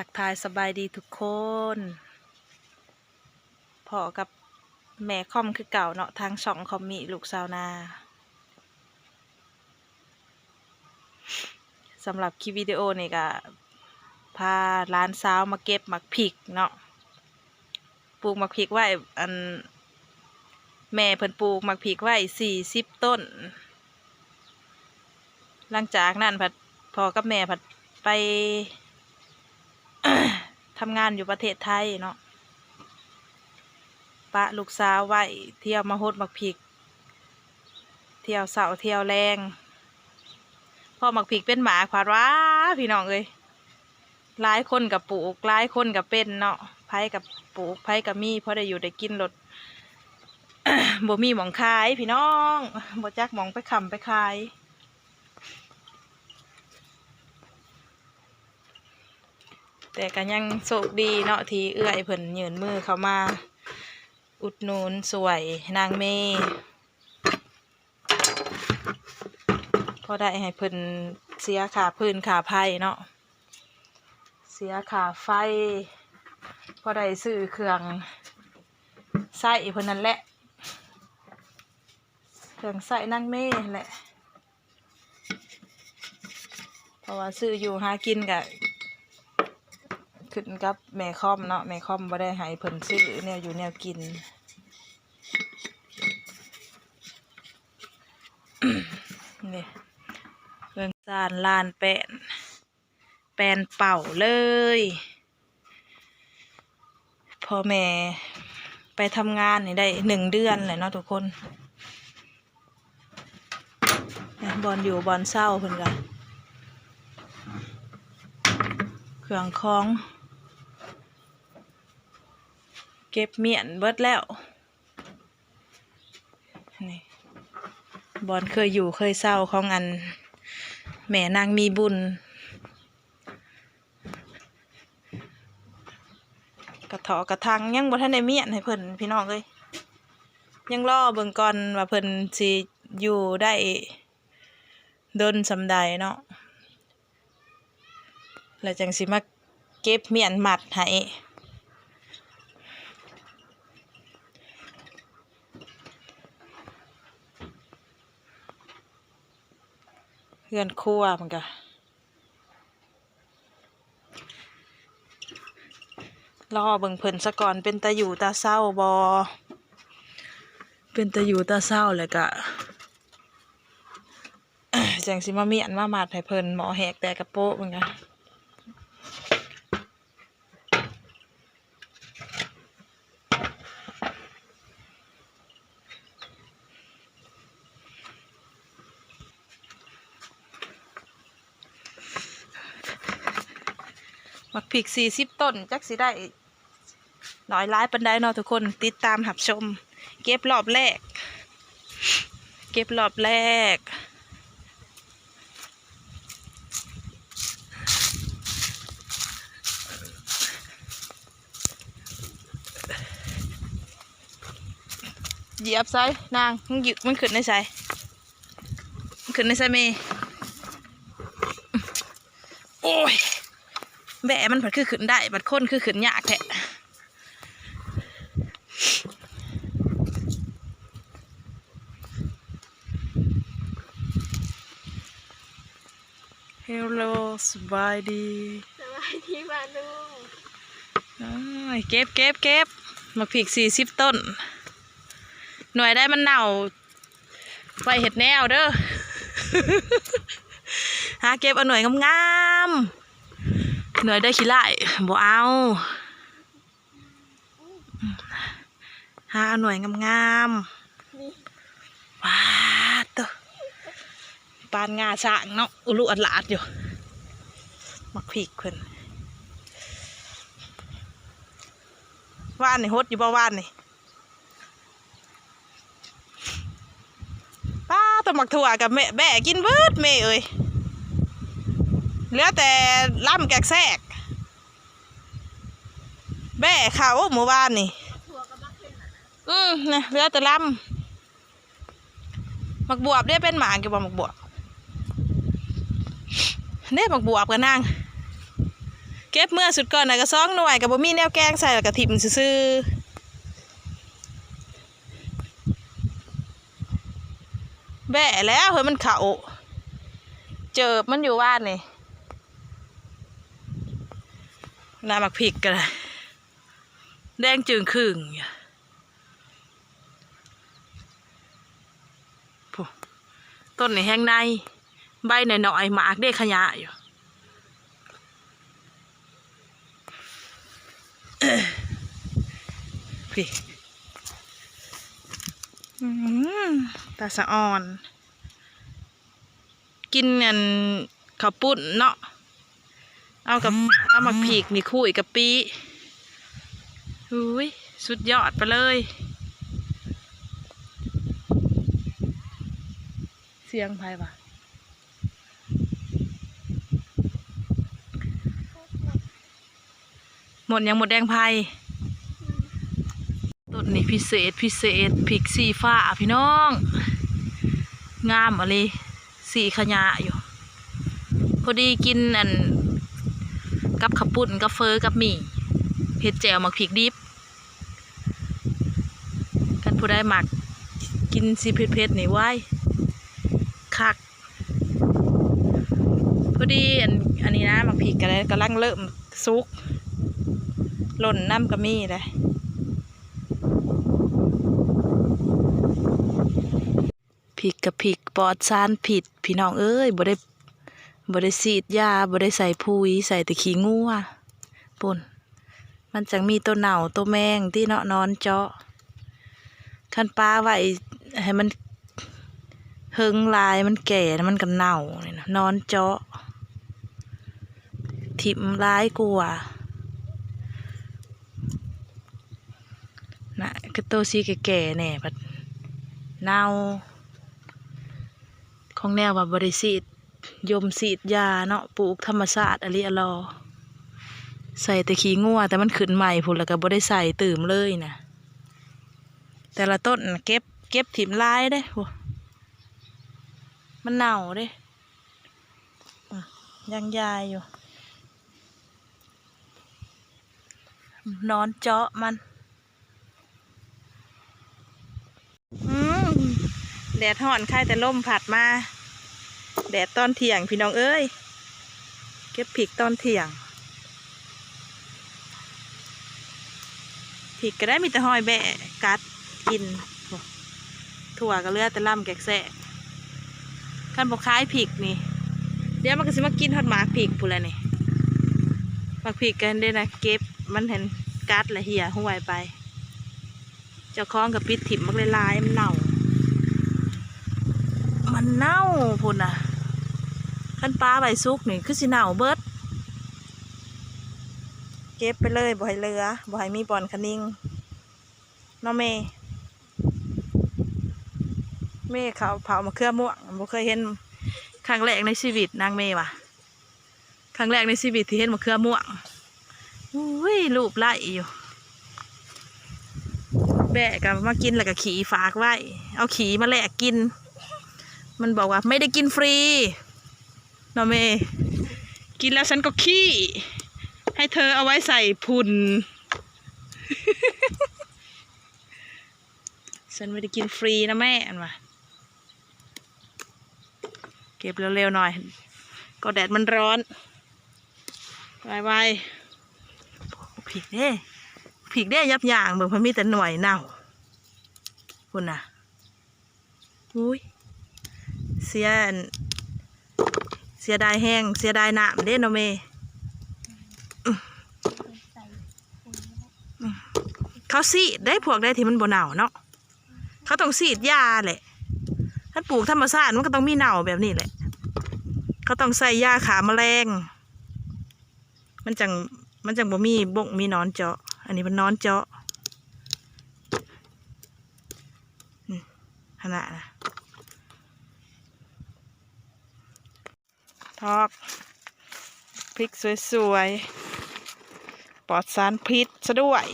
ທັກທາຍສະບາຍດີທຸກຄົນ ພໍ້ກັບແມ່ຄອມຄືເກົ່າເນາະ ທາງຊ່ອງຄອມມີລູກຊາວນາ. ສຳລັບຄລິບວິດີໂອນີ້ກະພາຫຼານສາວມາເກັບໝາກພິກເນາະ. ປູກໝາກພິກໄວ້ ອັນ ແມ່ເພິ່ນປູກໝາກພິກໄວ້ສີ່ສິບຕົ້ນ. ຫຼັງຈາກນັ້ນພັດ ພໍ່ກັບແມ່ພັດໄປ ທຳງານຢູ່ປະເທດໄທເນາະ, ປະລູກສາວໄວ້ ທ່ຽວມາຫົດໝາກພິກ ທ່ຽວເຊົ້າທ່ຽວແລງ. ພໍໝາກພິກເປັນໝາກ ພັດວ່າ ພີ່ນ້ອງເອີຍ ຫຼາຍຄົນກໍປູກ ຫຼາຍຄົນກໍເປັນເນາະ, ໃຜກໍປູກ ໃຜກໍມີ ພໍໄດ້ຢູ່ໄດ້ກິນໂລດ. ບໍ່ມີໝ່ອງຂາຍພີ່ນ້ອງ ບໍ່ຈັກໝ່ອງໄປຄ້ຳໄປຂາຍ. ແຕ່ກໍຍັງໂຊກດີເນາະ ທີ່ເອື້ອຍເພິ່ນຍື່ນມືເຂົ້າມາອຸດໜູນຊ່ວຍນາງເມ ພໍໄດ້ໃຫ້ເພິ່ນເສຍຄ່າຟືນຄ່າໄຟເນາະ ເສຍຄ່າໄຟ ພໍໄດ້ຊື້ເຄື່ອງໃຊ້ເພິ່ນນັ້ນແຫຼະ ເຄື່ອງໃຊ້ນາງເມຫັ້ນແຫຼະ. ເພາະວ່າຊື້ຢູ່ຫາກິນກະຂຶ້ນກັບແມ່ຄອມເນາະ, ແມ່ຄອມບໍ່ໄດ້ໃຫ້ເພິ່ນຊື້ແນວຢູ່ແນວກິນ. ນີ້ ເຮືອນຊານລານແປ້ນ ແປ້ນເປົ່າເລີຍ. ພໍ່ແມ່ໄປທຳງານນີ້ໄດ້ໜຶ່ງເດືອນແລ້ວເນາະທຸກຄົນ. ບ່ອນຢູ່ບ່ອນເຊົາເພິ່ນກະ ເຄື່ອງຂອງ ເກັບມ້ຽນເບິດແລ້ວ. ນີ້ ບ່ອນເຄີຍຢູ່ເຄີຍເຊົາຂອງ ອັນ ແມ່ນາງມີບຸນ. ກະເຖາະກະຖັງຍັງບໍ່ທັນໄດ້ມ້ຽນໃຫ້ເພິ່ນພີ່ນ້ອງເອີຍ, ຍັງລໍເບິ່ງກ່ອນວ່າເພິ່ນຊິຢູ່ໄດ້ດົນສ່ຳໃດເນາະ. ແລ້ວຈັ່ງຊິມາເກັບມ້ຽນມັດໃຫ້. ເຮືອນຄົວມັນກະ ລໍເບິ່ງເພິ່ນສາກ່ອນ ເປັນຕາຢູ່ຕາເຊົາບໍ່? ເປັນຕາຢູ່ຕາເຊົາ ແລ້ວກະ ຈັ່ງຊິມາມ້ຽນມາມັດໃຫ້ເພິ່ນ. ໝໍ້ແຫກແຕ່ກະໂປະມັນກະ ໝາກພິກສີ່ສິບຕົ້ນ ຈັກຊິໄດ້ ໜ້ອຍຫຼາຍປານໃດເນາະທຸກຄົນ, ຕິດຕາມຮັບຊົມ. ເກັບລອບແລກ ເກັບລອບແລກ. ຢຽບໃສນາງ? ມັນຢຶກ ມັນຂຶ້ນໄດ້ໃສ? ຂຶ້ນໄດ້ໃສເມ? ໂອ້ຍ ແບະມັນພັດຄືຂຶ້ນໄດ້ ບັດຄົນຄືຂຶ້ນຍາກແທ້. Hello ສະບາຍດີ. ສະບາຍດີປ້າລຸງ. ໂອ້ຍ ເກັບ ເກັບ ເກັບ ໝາກພິກສີ່ສິບຕົ້ນ. ໜ່ວຍໃດມັນເນົ່າ ໄວ້ເຮັດແນວເດີ. ຫາເກັບເອົາໜ່ວຍງາມໆ. ໜ່ວຍໃດຂີ້ລ້າຍບໍ່ເອົາ. ຫາເອົາໜ່ວຍງາມໆ. ນີ້ ວ້າໂຕ ປານງາຊ້າງເນາະ ອຸລຸອັດຫຼາດຢູ່. ໝາກພິກເພິ່ນ ວານນີ້ຫົດຢູ່ບໍ່ ວານນີ້? ປ້າ ຕະໝາກຖົ່ວກະແບະ ແບະກິນເບິດເມເອີຍ, ເຫຼືອແຕ່ລຳແກກແຊກ ແບະເຂົ້າມື້ວານນີ້. ອືມ ນະ ເຫຼືອແຕ່ລຳ. ໝາກບວບເດ້ ເປັນໝາກຢູ່ບໍ່ ໝາກບວບ? ເດ້ ໝາກບວບກັນນາງ ເກັບເມືອຊຸດກ່ອນນະ ກະສອງໜ່ວຍ ກະບໍ່ມີແນວແກງໃສ່ ລະກະຖິ້ມຊື່ໆ. ແບ້ແລ້ວເຮີ້ຍ ມັນເຂົ້າ ເຈີບມັນຢູ່ວານນີ້. ນະ ໝາກພິກກະໄດ້ ແດງຈຶ່ງຄຶ່ງຢູ່. ພຸ້ນ ຕົ້ນນີ້ແຮງໃນ ໃບໜ້ອຍໆ ໝາກເດຂະຫຍະຢູ່. ພີ້ ອືມ ຕາສະອອນ. ກິນອັນເຂົ້າປຸ້ນເນາະ ເອົາກັບ ເອົາໝາກພິກນີ້ຂູດກະປິ ອຸ້ຍ ສຸດຍອດໄປເລີຍ. ສຽງໃຜວະ? ມົດຫຍັງ? ມົດແດງໄຟ. ຕົ້ນນີ້ພິເສດ ພິເສດ ພິກສີຟ້າພີ່ນ້ອງ ງາມອີ່ຫຼີ ສີຂະຫຍະຢູ່. ພໍດີກິນອັນ ກັບເຂົ້າປຸ້ນ ກັບເຝີ ກັບໝີ່ ເຮັດແຈ່ວໝາກພິກດິບ. ຄັນຜູ້ໃດມັກກິນສີເຜັດໆ ນີ້ ວ້າຍ ຄັກ. ພໍດີອັນ ອັນນີ້ນະ ໝາກພິກກະໄດ້ ກຳລັງເລີ່ມສຸກ ຫຼົ່ນນຳກະມີເດ້. ພິກກະພິກປອດສານພິດພີ່ນ້ອງເອີຍ ບໍ່ໄດ້ ບໍ່ໄດ້ສີດຢາ ບໍ່ໄດ້ໃສ່ປຸ໋ຍ ໃສ່ແຕ່ຂີ້ງົວ ພຸ້ນ. ມັນຈັ່ງມີໂຕເນົ່າໂຕແມງຕິເນາະ ນອນເຈາະ. ຄັນປະໄວ້ໃຫ້ມັນເຫິງຫຼາຍ ມັນແກ່ ມັນກະເນົ່ານີ້ນະ ນອນເຈາະ ຖິ້ມຫຼາຍກວ່ານະ. ຄືໂຕສີແກ່ໆ ແດ່ ບັດເນົ່າ ຂອງແນວວ່າບໍ່ໄດ້ສີດ ຍົມສີດຢາເນາະ ປູກທຳມະຊາດອະລິອະລໍ ໃສ່ແຕ່ຂີ້ງົວ ແຕ່ມັນຂຶ້ນໃໝ່ພຸ້ນ ລະກະບໍ່ໄດ້ໃສ່ຕື່ມເລີຍນະ. ແຕ່ລະຕົ້ນເກັບ ເກັບຖິ້ມຫຼາຍເດ້ ໂອ້ ມັນເນົ່າເດ້ ອື ຍັງຢາຍຢູ່ ນອນເຈາະມັນ. ອືມ ແດດຮ້ອນ ຄາຍແຕ່ລົມພັດມາ. ແດດຕອນທ່ຽງພີ່ນ້ອງເອີຍ ເກັບພິກຕອນທ່ຽງ. ພິກກະໄດ້ມີແຕ່ຮອຍແບ້ກັດກິນ. ໂອ້ ຖົ່ວກະເຫຼືອແຕ່ລຳແກກແຊກ. ຄັນບໍ່ຂາຍພິກນີ້ ດຽວມັນກະຊິມາກິນຮອດໝາກພິກພຸ້ນແຫຼະນີ້. ໝາກພິກກະເດ້ນະ ເກັບມັນຫັ້ນກັດລະເຫ່ຍຮ່ວຍໄປ. ເຈົ້າຂອງກະປິດຖິ້ມບັກຫຼາຍໆ ມັນເນົ່າ ມັນເນົ່າພຸ້ນນະ. ຄັນປະໄວ້ສຸກນີ້ຄືຊິເນົ່າເບິດ. ເກັບໄປເລີຍ ບໍ່ໃຫ້ເຫຼືອ ບໍ່ໃຫ້ມີບ່ອນຂະນິງເນາະແມ່. ແມ່ເຂົາເຜົາມະເຂືອມ່ວງ ບໍ່ເຄີຍເຫັນ ຄັ້ງແລກໃນຊີວິດນາງແມ່ວ່າ. ຄັ້ງແລກໃນຊີວິດທີ່ເຫັນມະເຂືອມ່ວງ. ອຸ້ຍ ລູບໄຫຼຢູ່. ແບ້ກະມາກິນລະກະຂີ້ຝາກໄວ້ ເອົາຂີ້ມາແລກກິນ. ມັນບອກວ່າ ໄມ່ໄດ້ກິນຟຣີ ເນາະແມ່. ກິນແລ້ວສັນກໍຂີ້ ໃຫ້ເທີເອົາໄວ້ໃສ່ຝຸ່ນ. ສັນໄມ່ໄດ້ກິນຟຣີນະແມ່ ອັນວ່າ. ເກັບເລັວໆ ໜ່ອຍ ກໍແດດມັນຮ້ອນ. ໄວໆ ພິກເດ້ ພິກເດ້ ຫຍັບຍ່າງເບິ່ງ ເພິ່ນມີແຕ່ໜ່ວຍເນົ່າ ພຸ້ນນະ. ອຸ້ຍ ເສຍ ເສຍດາຍແຮງ ເສຍດາຍນ້ຳເດ້ເນາະແມ່. ເຂົາສີດໄດ້ ພວກໃດທີ່ມັນບໍ່ເນົ່າເນາະ ເຂົາຕ້ອງສີດຢາແຫຼະ. ຄັນປູກທຳມະຊາດມັນກະຕ້ອງມີເນົ່າແບບນີ້ແຫຼະ. ເຂົາຕ້ອງໃສ່ຢາຂ້າມະແລງ ມັນຈັ່ງ ມັນຈັ່ງບໍ່ມີບົ້ງມີໜອນເຈາະ. ອັນນີ້ມັນໜອນເຈາະ ຫັ້ນນະ. ຖອກພິກສວຍໆ ປອດສານພິດຊະດ້ວຍ.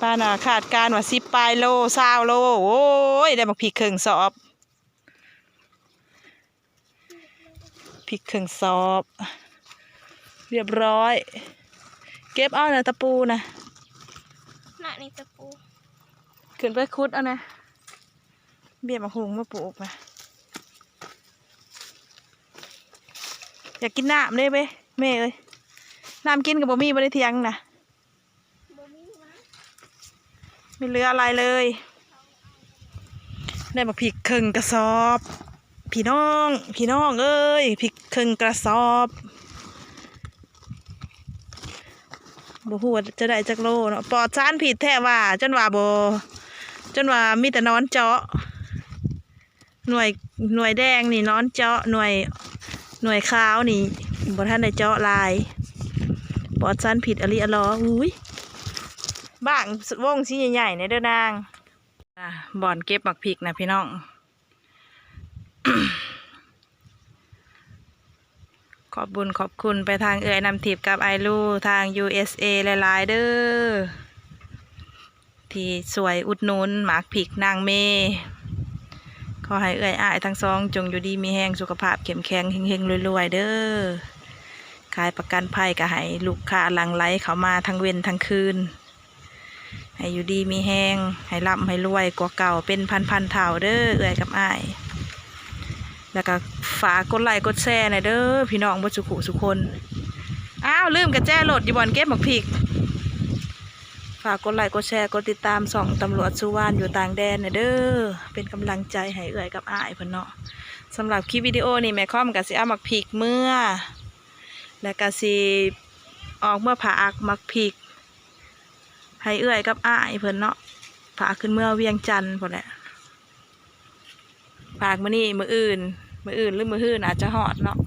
ປານນະ ຄາດການວ່າສິບປາຍໂລ ຊາວໂລ. ໂອ້ຍ ໄດ້ບັກພິກເຄິ່ງສອບ ພິກເຄິ່ງສອບ. ຮຽບຮ້ອຍ ເກັບເອົານະຕະປູນະ ນະນີ້ຕະປູ ຂຶ້ນໄປຂຸດເອົານະ ເບັ້ຍໝາກຫຸ່ງມາປູກນະ ຢາກກິນນ້ຳເດ້ເວີຍແມ່ເອີຍ ນ້ຳກິນກໍບໍ່ມີບໍ່ໄດ້ຖຽງນະ. ไม่เหลืออะไรเลย ได้บักพริกเคิ่งกระสอบ พี่น้อง พี่น้องเอ้ย พริกเคิ่งกระสอบ บ่ฮู้ว่าจะได้จักโลเนาะ ปลอดสารพิษแท้ว่า จนว่าบ่ จนว่ามีแต่หนอนเจาะ หน่วย หน่วยแดงนี่หนอนเจาะ หน่วย หน่วยขาวนี่บ่ทันได้เจาะหลาย ปลอดสารพิษอะลีอะลอ อุ้ย บ้างวงสีใหญ่ๆ แหน่เด้อนาง อ่ะ บ่อนเก็บหมากพริกนะพี่น้อง ขอบบุญขอบคุณไปทางเอื้อยน้ำทิพย์กับอ้ายลู่ทาง ยูเอสเอ หลายๆ เด้อ ที่ช่วยอุดหนุนหมากพริกนางเม ขอให้เอื้อยอ้ายทั้งสองจงอยู่ดีมีแฮง สุขภาพเข้มแข็ง เฮงๆ รวยๆ เด้อ ขายประกันภัยก็ให้ลูกค้าหลั่งไหลเข้ามาทั้งเว็นทั้งคืน ให้อยู่ดีมีแฮง ให้ร่ำให้รวยกว่าเก่าเป็นพันๆ เท่าเด้อ เอื้อยกับอ้าย แล้วก็ฝากกดไลค์กดแชร์แหน่เด้อ พี่น้องเบิดสุขุสุคน อ้าว ลืมกระแจรถอยู่บ่อนเก็บหมากพริก ฝากกดไลค์กดแชร์กดติดตามช่องตำรวจสุวรรณอยู่ต่างแดนแหน่เด้อ เป็นกำลังใจให้เอื้อยกับอ้ายเพิ่นเนาะ สำหรับคลิปวิดีโอนี้แม่คอมก็สิเอาหมากพริกเมือ แล้วก็สิออกเมือฝากหมากพริก ให้เอื้อยกับอ้ายเพิ่นเนาะ ฝากขึ้นเมือเวียงจันทน์พู้นแหละ ฝากมื้อนี้ มื้ออื่น มื้ออื่นหรือมื้อฮื้ออาจจะฮอดเนาะ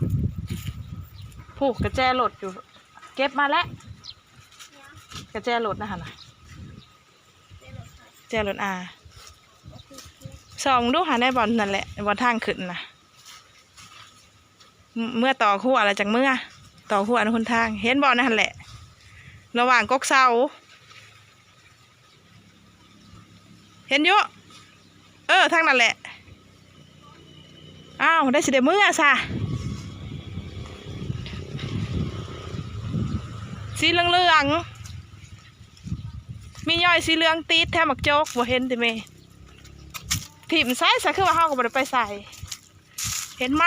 ผูกกระแจรถอยู่ เก็บมาแล้ว กระแจรถนะหั่นน่ะ แจรถอา ส่องดูหาในบ่อนนั่นแหละ บ่อนทางขึ้นน่ะ เมือต่อขั้วแล้วจั่งเมือ ต่อขั้วในหนทาง เห็นบ่อนนั่นแหละ ระหว่างกกเสา เห็นอยู่ เออ ทางนั้นแหละ อ้าว ได้สิได้เมือซะ สีเหลืองๆ มีย่อยสีเหลืองติดแถมหมากจก บ่เห็นติแม่ ถิ่มใส่ซะ คือว่าเฮาก็บ่ได้ไปใส่ เห็นไหม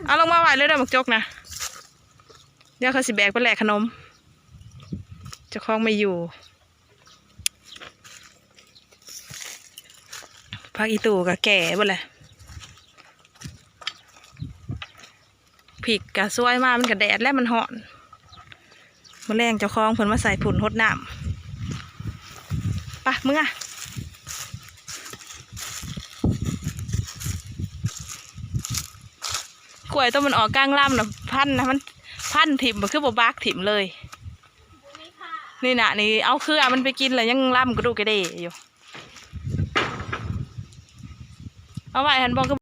เอาลงมาไว้เลยเด้อหมากจกนะ เดี๋ยวเขาสิแบกไปแลกขนม เจ้าของไม่อยู่ ผักอีตู่ก็แก่เบิดแหละ พริกก็สวยมา มันก็แดดแล้วมันฮ้อน มื้อแลงเจ้าของเพิ่นมาใส่ผุ่นหดน้ำ ไป เมือ กล้วยต้นมันออกกลางลำน่ะ พันน่ะ มันพันถิ่มบ่ คือบ่บากถิ่มเลย นี่น่ะ นี่เอาเครือมันไปกินแล้วยังลำกระดูกกระเดอยู่ เอาไว้หั่นบ่ คือ